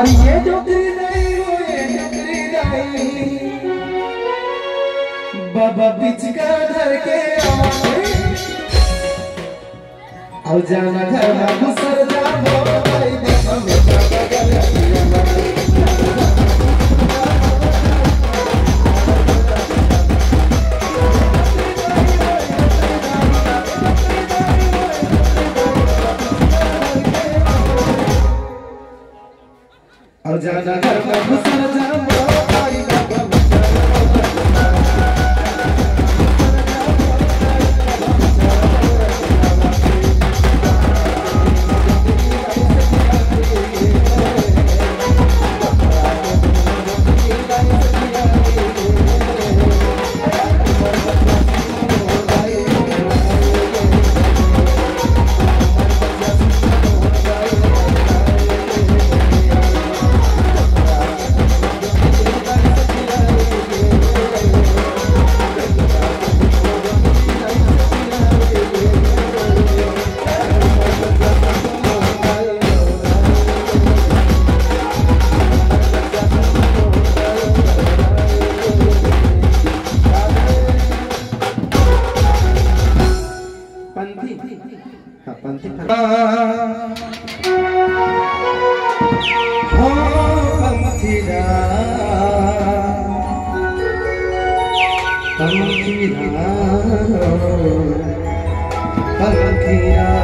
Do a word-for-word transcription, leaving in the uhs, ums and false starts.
अरे ये डोकरी दाई हो, ये डोकरी दाई, बाबा पिचका धर के आवा। अउ जाना घर में घुसर जा, बाबा दाई देखा में बाबा गलतिया। अउ जाना घर में घुसर जा, मोर भाई ना गम। पंथी। हाँ, पंथी। हाँ, पंथी रा, पंथी रा, पंथी रा।